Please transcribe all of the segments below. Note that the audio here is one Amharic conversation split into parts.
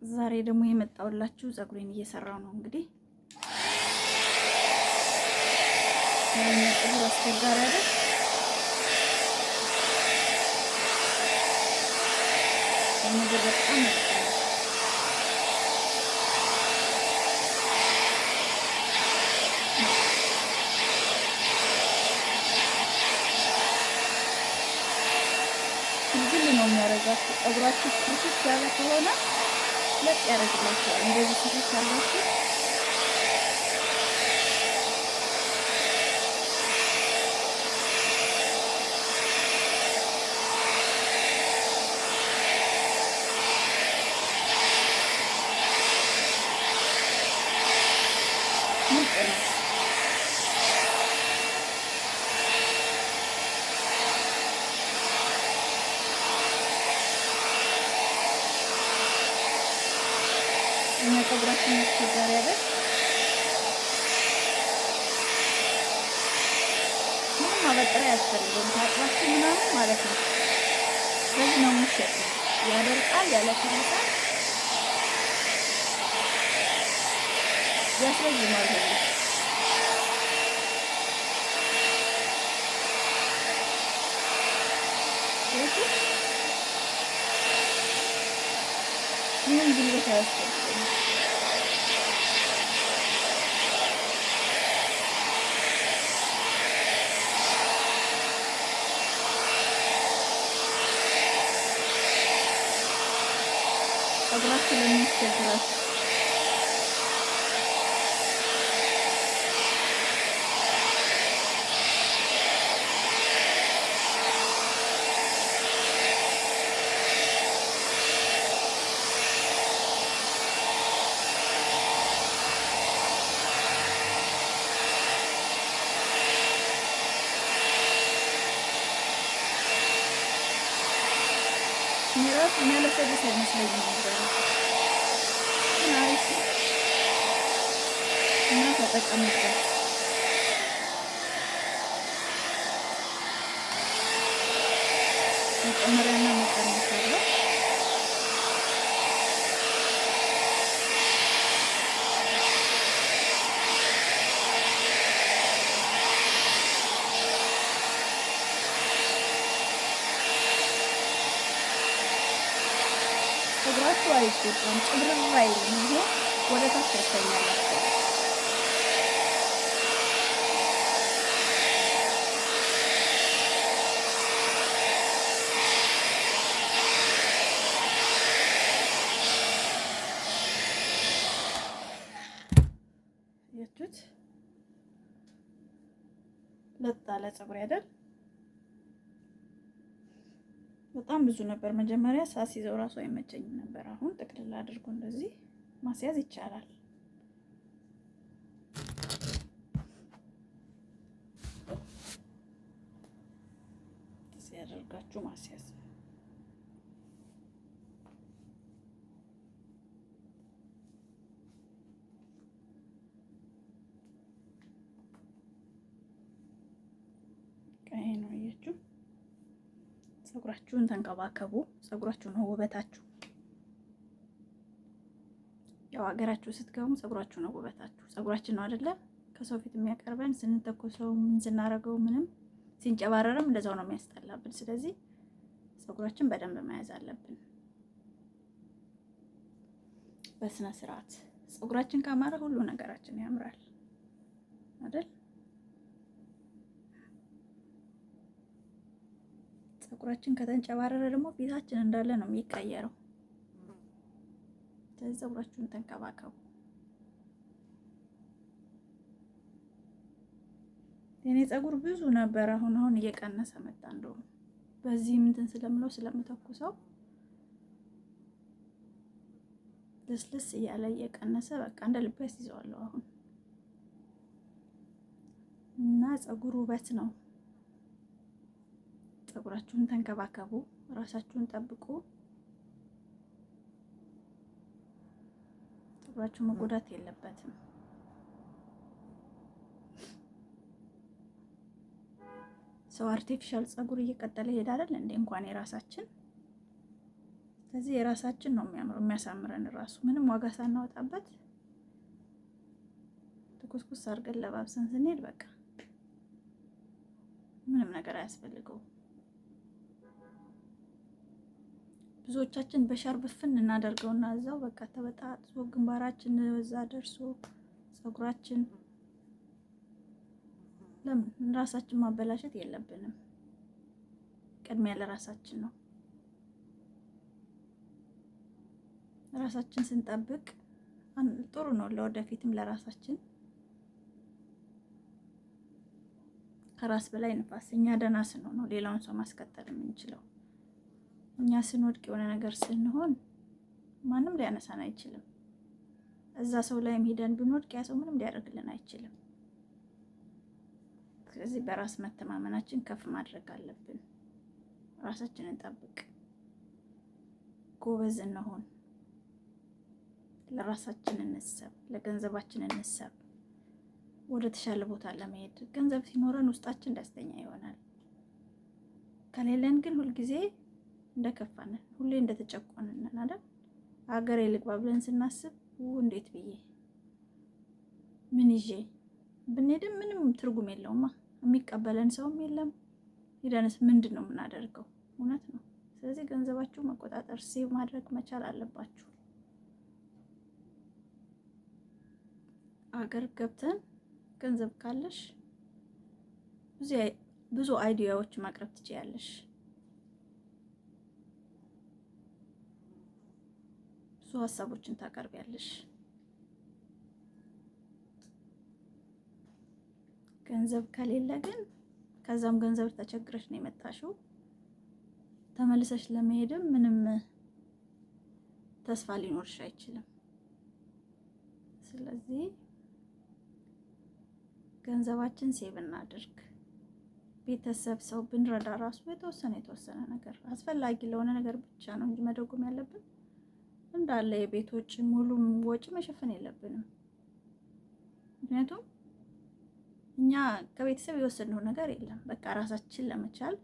ዛሬ ደግሞ የመጣሁላችሁ ፀጉሬን እየሰራው ነው። እንግዲህ ፀጉር አስቸጋሪ አይደል? ነገር በጣም ግል ነው የሚያደርጋችሁ። ፀጉራችሁ ክርክት ያለ ከሆነ ለጥ ያደርግላችኋል። እንደዚህ ስሪት ያላችሁ ምርጥ ነው። እኛ ፀጉራችን አስቸጋሪ አይደል? ምንም ማበጠሪያ አያስፈልገውም። ታጥባችሁ ምናምን ማለት ነው። በዚህ ነው የሚሸጠው። ያደርቃል፣ ያለሰልሳል፣ ያስረዝማል ሁሉ። ምንም ጉልበት አያስፈልገውም። ፀጉራችሁ ለሚያስቸግራችሁ እኔ እራሱ የሚያለሰልስ አይመስለኝም ነበረ፣ ግን አሪፍ ነው እና ተጠቀሙበት። መጨመሪያና መቀነስ አለው። ፀጉራችሁ አይጎዳም፣ ጭብርር አይልም። ይሄ ወደ ታች ያስተኛላችኋል። ያችሁት ለጥ አለ ፀጉሬ አይደል? በጣም ብዙ ነበር መጀመሪያ ሳስይዘው እራሱ አይመቸኝም ነበር። አሁን ጥቅልል አድርጎ እንደዚህ ማስያዝ ይቻላል። እንደዚህ ያደርጋችሁ ማስያዝ። ይሄ ነው አያችሁ። ፀጉራችሁን ተንከባከቡ። ፀጉራችሁ ነው ውበታችሁ። ያው ሀገራችሁ ስትገቡ ፀጉራችሁ ነው ውበታችሁ። ፀጉራችን ነው አይደለ ከሰው ፊት የሚያቀርበን። ስንተኮሰው ምን ስናረገው ምንም ሲንጨባረርም እንደዛው ነው የሚያስጠላብን። ስለዚህ ፀጉራችን በደንብ መያዝ አለብን በስነ ስርዓት። ፀጉራችን ካማረ ሁሉ ነገራችን ያምራል አይደል? ፀጉራችን ከተንጨባረረ ደግሞ ፊታችን እንዳለ ነው የሚቀየረው። ስለዚህ ፀጉራችሁን ተንከባከቡ። የኔ ፀጉር ብዙ ነበር፣ አሁን አሁን እየቀነሰ መጣ። እንደውም በዚህም እንትን ስለምለው ስለምተኩሰው ልስልስ እያለ እየቀነሰ በቃ እንደ ልቤ ያስይዘዋለሁ አሁን። እና ፀጉር ውበት ነው። ፀጉራችሁን ተንከባከቡ፣ ራሳችሁን ጠብቁ። ፀጉራችሁ መጎዳት የለበትም። ሰው artificial ፀጉር እየቀጠለ ይሄዳል እንዴ? እንኳን የራሳችን። ስለዚህ የራሳችን ነው የሚያምረው የሚያሳምረን ራሱ ምንም ዋጋ ሳናወጣበት ትኩስኩስ አድርገን ለባብሰን ስንሄድ በቃ ምንም ነገር አያስፈልገውም። ብዙዎቻችን በሻርብ ፍን እናደርገውና እዛው በቃ ተበጣጥሶ ግንባራችን እዛ ደርሶ ፀጉራችን፣ ለምን ራሳችን ማበላሸት የለብንም። ቅድሚያ ለራሳችን ነው። ራሳችን ስንጠብቅ ጥሩ ነው፣ ለወደፊትም ለራሳችን። ከራስ በላይ ንፋስ። እኛ ደህና ስንሆን ነው ሌላውን ሰው ማስቀጠል የምንችለው። እኛ ስንወድቅ የሆነ ነገር ስንሆን ማንም ሊያነሳን አይችልም። እዛ ሰው ላይም ሄደን ብንወድቅ ያ ሰው ምንም ሊያደርግልን አይችልም። ስለዚህ በራስ መተማመናችን ከፍ ማድረግ አለብን። ራሳችንን ጠብቅ፣ ጎበዝ እንሆን፣ ለራሳችን እንሰብ፣ ለገንዘባችን እንሰብ። ወደ ተሻለ ቦታ ለመሄድ ገንዘብ ሲኖረን ውስጣችን ደስተኛ ይሆናል። ከሌለን ግን ሁልጊዜ እንደከፋንን፣ ሁሌ እንደተጨቆንን አይደል? አገሬ ልግባ ብለን ስናስብ እንዴት ብዬ ምን ይዤ ብንሄድም ምንም ትርጉም የለውማ። የሚቀበለን ሰውም የለም። ሄደንስ ምንድን ነው የምናደርገው? እውነት ነው። ስለዚህ ገንዘባችሁ መቆጣጠር፣ save ማድረግ መቻል አለባችሁ። አገር ገብተን ገንዘብ ካለሽ ብዙ idea ዎች ማቅረብ ትችያለሽ። ብዙ ሀሳቦችን ታቀርቢያለሽ። ገንዘብ ከሌለ ግን ከዛም ገንዘብ ተቸግረሽ ነው የመጣሽው። ተመልሰሽ ለመሄድም ምንም ተስፋ ሊኖርሽ አይችልም። ስለዚህ ገንዘባችን save እናድርግ። ቤተሰብ ሰው ብንረዳ ራሱ የተወሰነ የተወሰነ ነገር አስፈላጊ ለሆነ ነገር ብቻ ነው እንጂ መደጎም ያለብን እንዳለ የቤት ወጪ ሙሉ ወጪ መሸፈን የለብንም። ምክንያቱም እኛ ከቤተሰብ የወሰድነው ነገር የለም። በቃ ራሳችን ለመቻል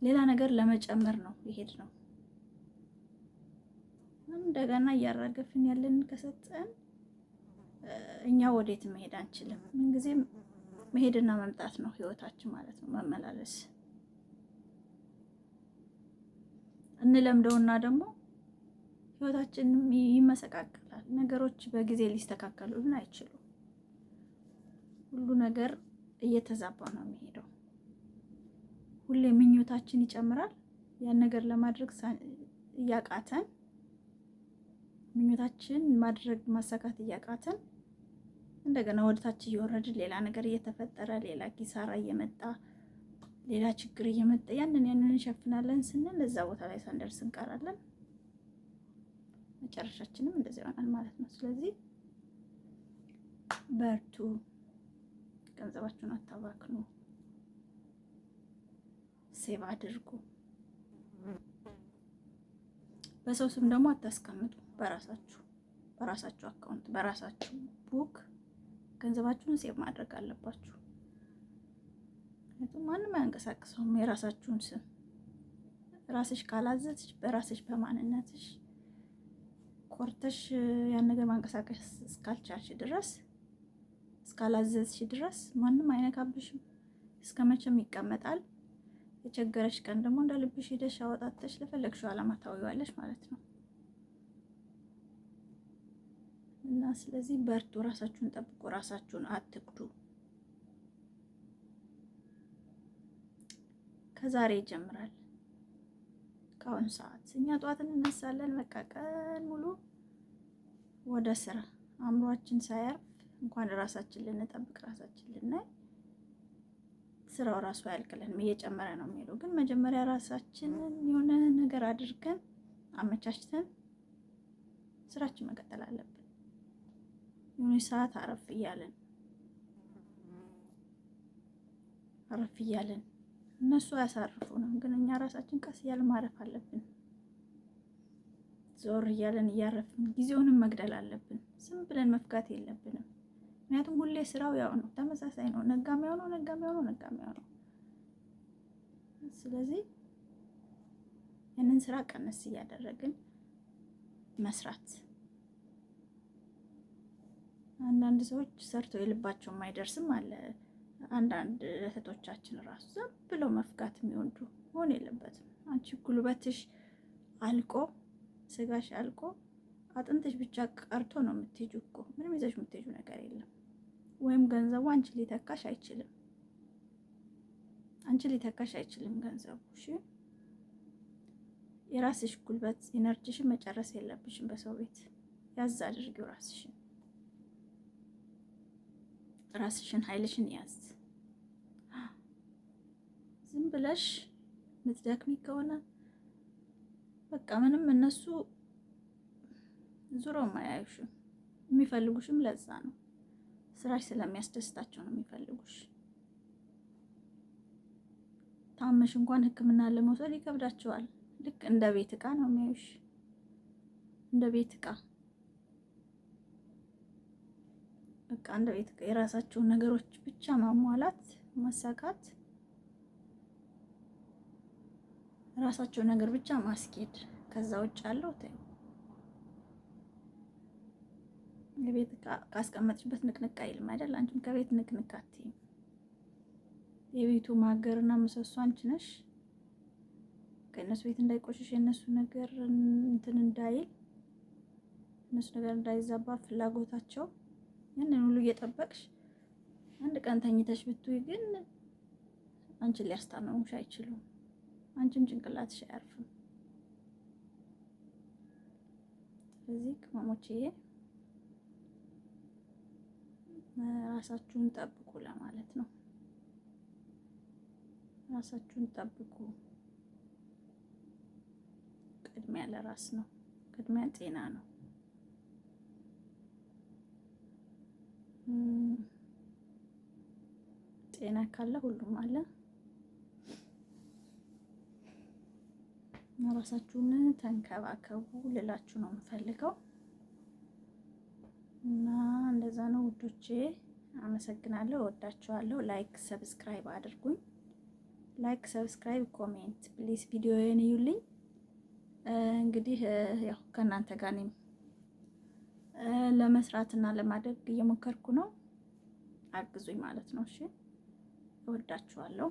ሌላ ነገር ለመጨመር ነው የሄድነው። እንደገና እያራገፍን ያለንን ከሰጠን እኛ ወዴት መሄድ አንችልም። ምንጊዜም መሄድና መምጣት ነው ህይወታችን ማለት ነው፣ መመላለስ እንለምደውና ደግሞ ህይወታችንም ይመሰቃቀላል። ነገሮች በጊዜ ሊስተካከሉልን አይችሉም። ሁሉ ነገር እየተዛባ ነው የሚሄደው። ሁሌ ምኞታችን ይጨምራል። ያን ነገር ለማድረግ እያቃተን ምኞታችን ማድረግ ማሳካት እያቃተን እንደገና ወደታች እየወረድን ሌላ ነገር እየተፈጠረ ሌላ ኪሳራ እየመጣ ሌላ ችግር እየመጣ ያንን ያንን እንሸፍናለን ስንል እዛ ቦታ ላይ ሳንደርስ እንቀራለን። መጨረሻችንም እንደዚያ ይሆናል ማለት ነው። ስለዚህ በርቱ፣ ገንዘባችሁን አታባክኑ፣ save አድርጉ። በሰው ስም ደግሞ አታስቀምጡ። በራሳችሁ account በራሳችሁ book ገንዘባችሁን save ማድረግ አለባችሁ። ምክንያቱም ማንም አያንቀሳቅሰውም የራሳችሁን ስም ራስሽ ካላዘዝሽ በራስሽ በማንነትሽ ቆርተሽ ያን ነገር ማንቀሳቀስ እስካልቻልሽ ድረስ እስካላዘዝሽ ድረስ ማንም አይነካብሽም። እስከ መቼም ይቀመጣል። የቸገረሽ ቀን ደግሞ እንደ ልብሽ ሄደሽ አወጣተሽ ለፈለግሽው ዓላማ ታውዪዋለሽ ማለት ነው። እና ስለዚህ በርቱ፣ ራሳችሁን ጠብቁ፣ ራሳችሁን አትጉዱ። ከዛሬ ይጀምራል። ከአሁን ሰዓት እኛ ጠዋት እንነሳለን። በቃ ቀን ሙሉ ወደ ስራ አእምሯችን ሳያርፍ እንኳን ራሳችን ልንጠብቅ ራሳችን ልናይ ስራው ራሱ አያልቅልንም፣ እየጨመረ ነው የሚሄደው። ግን መጀመሪያ ራሳችንን የሆነ ነገር አድርገን አመቻችተን ስራችን መቀጠል አለብን። የሆነ ሰዓት አረፍ እያለን አረፍ እያለን እነሱ አያሳርፉንም፣ ግን እኛ ራሳችን ቀስ እያለን ማረፍ አለብን። ዞር እያለን እያረፍን ጊዜውንም መግደል አለብን። ዝም ብለን መፍጋት የለብንም። ምክንያቱም ሁሌ ስራው ያው ነው፣ ተመሳሳይ ነው። ነጋም ያው ነው፣ ነጋም ያው ነው፣ ነጋም ያው ነው። ስለዚህ ያንን ስራ ቀነስ እያደረግን መስራት። አንዳንድ ሰዎች ሰርቶ የልባቸው የማይደርስም አለ። አንዳንድ እህቶቻችን ራሱ ዝም ብለው መፍጋት የሚወዱ መሆን የለበትም። አንቺ ጉልበትሽ አልቆ ስጋሽ አልቆ አጥንትሽ ብቻ ቀርቶ ነው የምትሄጂው እኮ ምንም ይዘሽ የምትሄጂው ነገር የለም። ወይም ገንዘቡ አንቺ ሊተካሽ አይችልም። አንቺ ሊተካሽ አይችልም ገንዘቡ። እሺ የራስሽ ጉልበት energy ሽን መጨረስ የለብሽም በሰው ቤት። ያዝ አድርጊው ራስሽን፣ ራስሽን ኃይልሽን ያዝ። ዝም ብለሽ ምትደክሚ ከሆነ በቃ ምንም እነሱ ዙሮም አያዩሽም። የሚፈልጉሽም ለዛ ነው። ስራሽ ስለሚያስደስታቸው ነው የሚፈልጉሽ። ታመሽ እንኳን ሕክምና ለመውሰድ ይከብዳቸዋል። ልክ እንደ ቤት እቃ ነው የሚያዩሽ፣ እንደ ቤት እቃ በቃ እንደ ቤት እቃ። የራሳቸውን ነገሮች ብቻ ማሟላት ማሳካት፣ ራሳቸውን ነገር ብቻ ማስኬድ፣ ከዛ ውጭ ያለው ተይው። የቤት እቃ ካስቀመጥሽበት ንቅንቅ አይልም አይደል? አንቺም ከቤት ንቅንቅ አትይም። የቤቱ ማገርና ምሰሶ አንቺ ነሽ። ከእነሱ ቤት እንዳይቆሽሽ የእነሱ ነገር እንትን እንዳይል እነሱ ነገር እንዳይዛባ ፍላጎታቸው ያንን ሁሉ እየጠበቅሽ አንድ ቀን ተኝተሽ ብትውይ ግን አንቺን ሊያስታምሙሽ አይችሉም። አንቺም ጭንቅላትሽ አያርፍም። ስለዚህ ቅመሞችዬ ራሳችሁን ጠብቁ ለማለት ነው። ራሳችሁን ጠብቁ። ቅድሚያ ለራስ ነው። ቅድሚያ ጤና ነው። ጤና ካለ ሁሉም አለ። ራሳችሁን ተንከባከቡ ልላችሁ ነው የምፈልገው እና እንደዛ ነው ውዶቼ። አመሰግናለሁ። እወዳችኋለሁ። Like subscribe አድርጉኝ። Like subscribe፣ comment please ቪዲዮዬን እዩልኝ። እንግዲህ ያው ከእናንተ ጋር እኔም ለመስራትና ለማደግ እየሞከርኩ ነው። አግዙኝ ማለት ነው። እሺ፣ እወዳችኋለሁ።